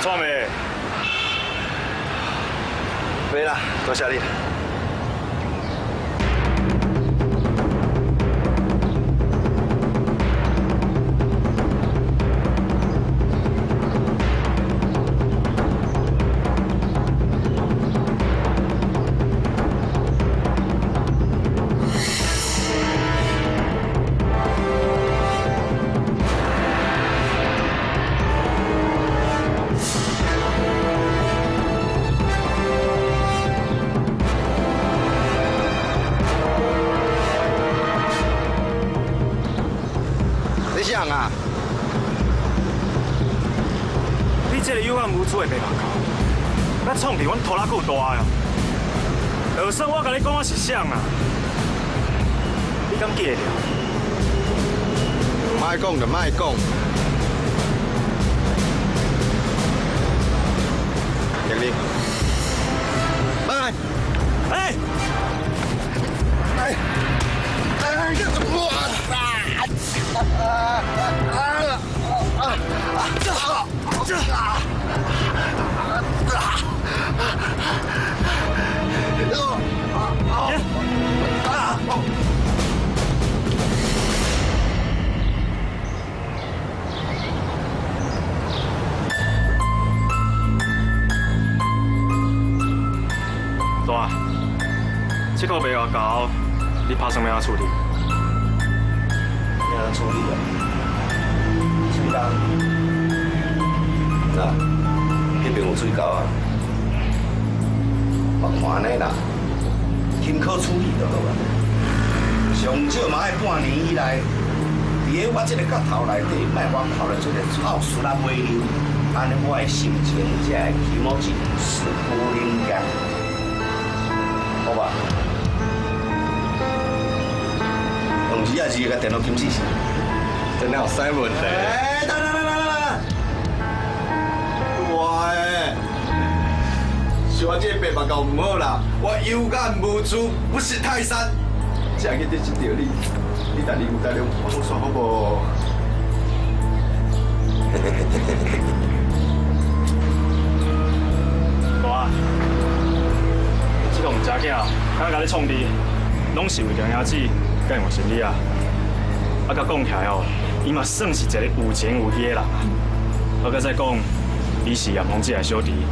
喘袂？袂啦，多謝你。你啥人啊？你這個有眼無珠的白目狗，敢創佇阮拖拉庫大哦？就算我共你講我是啥啊，你敢記會著？莫講就莫講。經理，拜。哎！哎！哎！哇！啊啊啊啊！大，這個白目狗，你拍算欲按怎處理？欲按怎處理啊？水人，嗱，彼邊有水溝啊，我看按呢啦，輕可處理就好啊。上少嘛愛半年以內，佇咧我這个角頭內底，莫予我看著這个臭媠仔尾溜，按呢我的心情才會気持ち死不靈驗，好吧？用字仔字共電腦金試試。真的有啥問題？哎，等等等等等，喂，是我這個白目狗毋好啦，我有眼無珠，不識泰山，才會去得罪著你。你等你有膽量放我煞好無？大，這個毋知囝，敢共你創治，攏是為著兄姊，佮換心理啊。啊，佮講起來哦，伊嘛算是一個有情有義的人啊。啊，閣再講，伊是嚴鳳姐的小弟，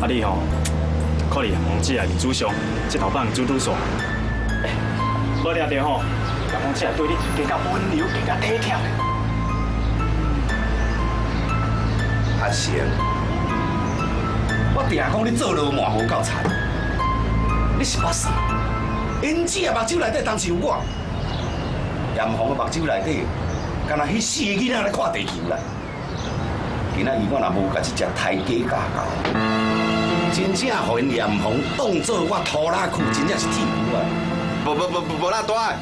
啊你吼，看佇嚴鳳姐的面子上，這頭擺拄拄煞。欸，無定著吼，嚴鳳姐對你更加溫柔，更加體貼。阿成，我定講你做老麻無夠慘，你是捌啥？𪜶姊的目睭內底當時有我，嚴鳳的目睭內底，敢若彼四個囡仔咧看地球啦。今仔日我若無共這隻刣雞教教，真正予𪜶嚴鳳當做我拖拉庫，真正是鐵牛啊！無無無無無啦，大，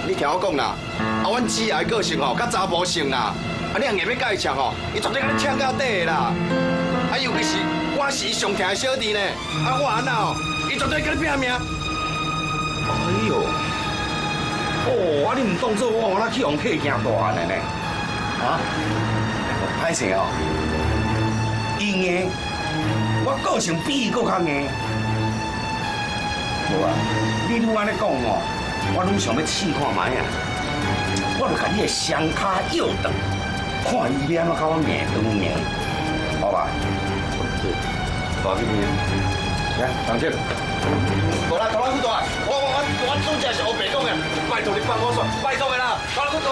你聽我講啦，啊，阮姊仔的個性吼，較查埔性啦，啊，你若硬欲共伊搶吼，伊絕對共你搶到底的啦。啊，尤其是我是伊上疼的小弟呢，啊，我按怎吼，伊絕對共你拚命。哎喲，哦，啊你毋當做我，我哪去予客驚大漢的呢？啊，歹勢哦，伊硬，我個性比伊閣較硬。無啊，你愈按呢講哦，我愈想欲試看覓啊！我就共你的雙跤拗斷，看伊欲按怎共我硬當硬，好吧？大這邊，來，同志。無啦，拖拉庫大，我真正是烏白講的，拜託你放我煞，拜託的啦，拖拉庫大，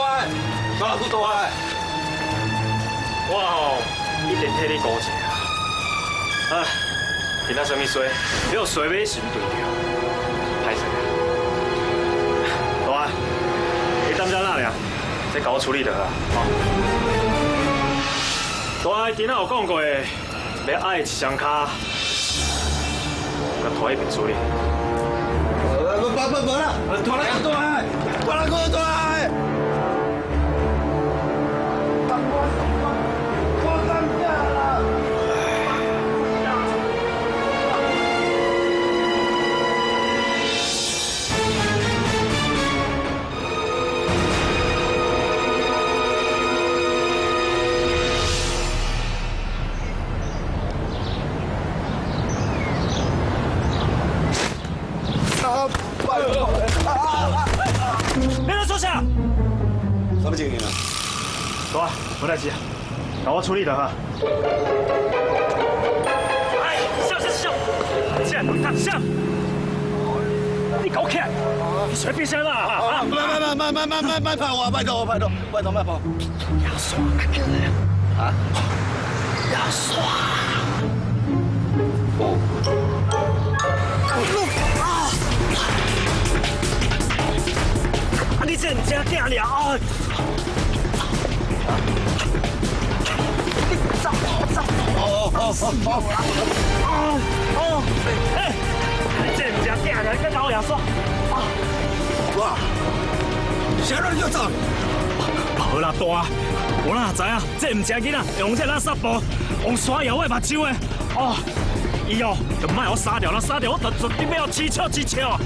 拖拉庫大。我吼一定替你顧者啊！啊，今仔啥物衰，你予衰尾神對著，歹勢啊！大，你等陣哪爾？這共我處理就好啊！吼，大今仔有講過，欲愛一雙跤，佮拖彼邊處理。無無無啦，拖拉庫大，拖拉庫大。我當家啦！無代誌，交我處理就好。哎，笑笑笑，這人笑，你搞起來，你隨便啥啦？啊！慢慢慢慢慢慢慢拍我，拜託拜託拜託拜託。牙刷，啊？牙刷。哦。啊！啊！你這唔知囝爾啊！走走！哦哦哦哦！哦！哎，你這唔知囝爾，你搞我牙刷！啊！哇！啥人叫走？無啦，大，我哪知影？這唔知囡仔用這垃圾布，用刷咬我目睭的。哦，伊哦，就莫予我杀掉，那杀掉我就绝对要起笑起笑。啊，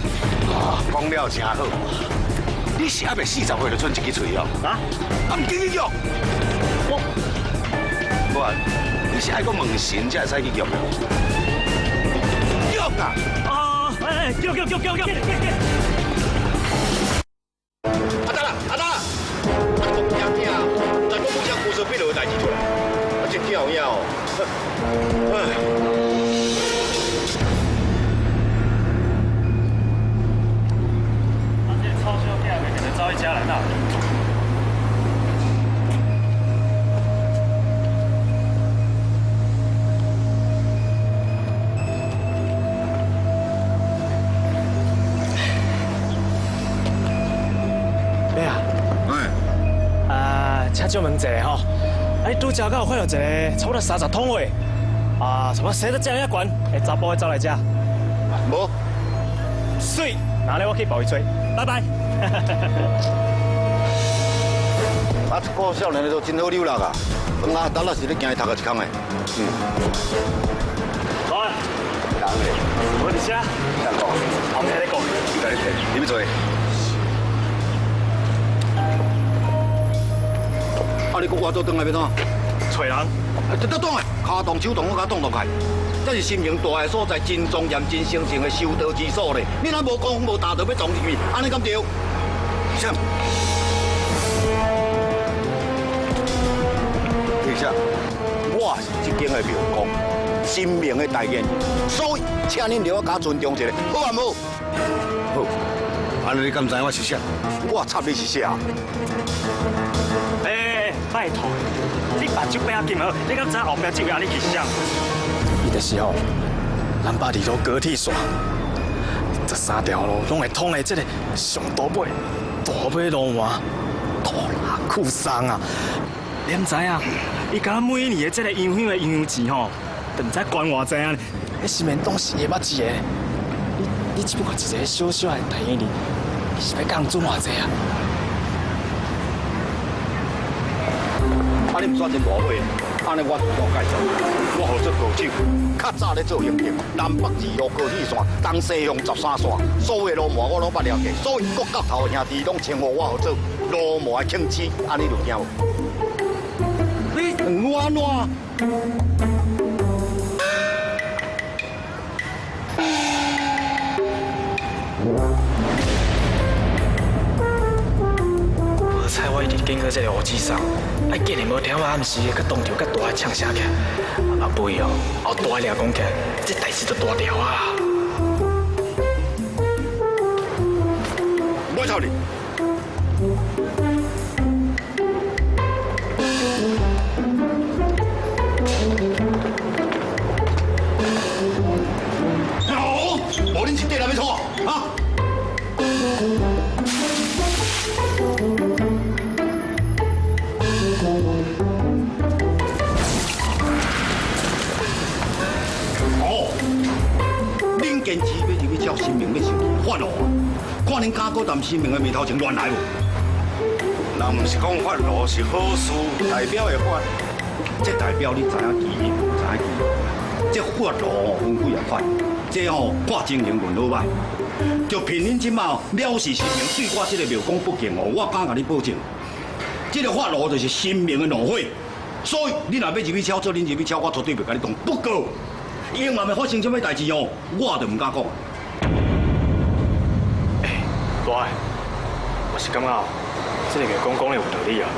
讲了真好。你是还袂40岁就剩一支喙哦？啊？啊，毋紧去叫。我，无，你是爱阁问神才会使去叫的？叫啊！啊，哎，叫叫叫叫叫！阿达啦，阿达，啊，你惊惊，唔知讲母亲故事变落的代志出来，啊，真有影哦。哎。啊，这个臭小囝袂定走去遮来哪？咩啊？哎。啊，请借问一下吼，啊，你拄才敢有看到一个差不多30桶岁，啊，差不多生得这尔悬的查埔走来遮？无。媠，那咧我去报伊揣，拜拜。啊，这个少年的都真好溜达啊！阿达那是咧行去读个一空的。嗯。好啊。人咧？我伫遮。啥讲？后壁咧讲。你家己提，你欲坐。啊！你阁活做转来欲怎？揣人。啊，得得转来，跤动手动，我共挡落来。这是神明大的所在，真庄严、真神圣的修道之所咧。你若无功夫、无大道，欲撞入去，按呢敢对？啥？等一下，我是这间的庙公，神明的代言人，所以请恁着我加尊重一下，好啊无？好。按呢你敢知我是啥？我插你是啥？哎，拜托，你目睭闭紧好，你敢知后壁这位阿你是啥？伊就是吼，南北二路高铁线，13条路拢会通的这个上大尾、大尾路环，拖拉库桑啊！你毋知影，伊敢每年的这个营养的营养钱吼，都毋知捐偌济啊！彼是面当是会捌一个，你只不过一个小小的代言人，你是欲共准偌济啊？啊！你毋煞真大尾，按呢我我介绍，我负责高手，较早咧做行政，南北二路高铁线，东西向13线，所有的路门我拢捌了解，所以各角头的兄弟拢称呼我号做路门的庆师，按呢就惊无？你我安怎？无彩我一直经过这个乌紫山，啊，竟然无听我暗时佮当场佮大个呛声起来，啊尾哦，后大掠讲起来，这代志就大条啊！我操你！好，无恁是底来欲创啊？哦，恁坚持欲入去照神明欲受发怒，看恁敢阁踮神明的面头前乱来无？人毋是讲发怒是好事，代表会发，这代表你知影基因，知影基因。这发怒吼分几啊款，这吼看情形论好歹。就凭恁这马了事神明对我这个庙公不敬哦，我敢共你保证，这个发怒就是神明的怒火。所以你若欲入去敲做，恁入去敲，我绝对袂共你动。不过，永远会发生啥物代志哦，我就毋敢讲。欸，大个，我是感觉这个庙公讲的有道理啊。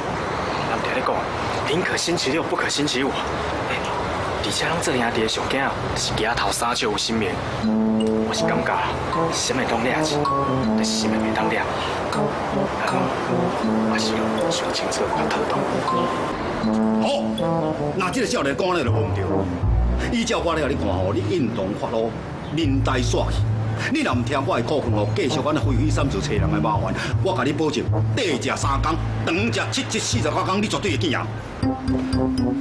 人听你讲，寧可星期六，不可星期五。而且攏做兄弟的上驚是舉頭三尺有神明。我是感覺，啥物攏掠去，但是啥物袂當掠。也是想清楚較妥當。好，那這个少年講咧就無毋對。依照我咧共你看吼，你印堂發烏，面呆煞去。你若毋聽我的苦勸吼，繼續按呢揮揮三做揣人的麻煩，我共你保證，短食3工，長食七七四十九工，你絕對會見贏。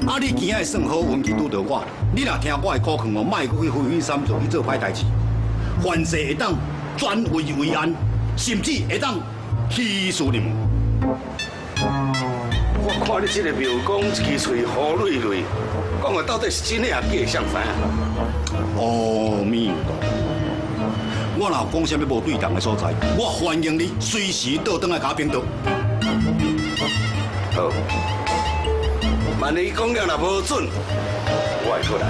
啊，你今仔算好運氣拄著我，你若聽我的苦勸吼，莫閣去揮揮三做去做歹代誌，凡事會當轉危為安，甚至會當喜事臨門。我看你這个廟公一支喙好累累，講的到底是真的抑假的，誰知影？阿彌陀佛，我若有講啥物無對同的所在，我歡迎你隨時倒轉來共我稟告。好，萬一講了若無準，我會過來。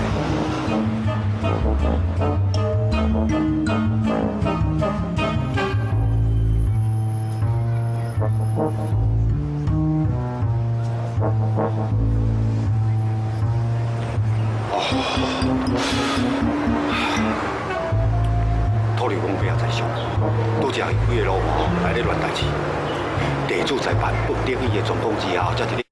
土地公伯在上，拄才彼幾个老婆來咧亂代誌，地主在萬不得已的狀況之下，才佇咧。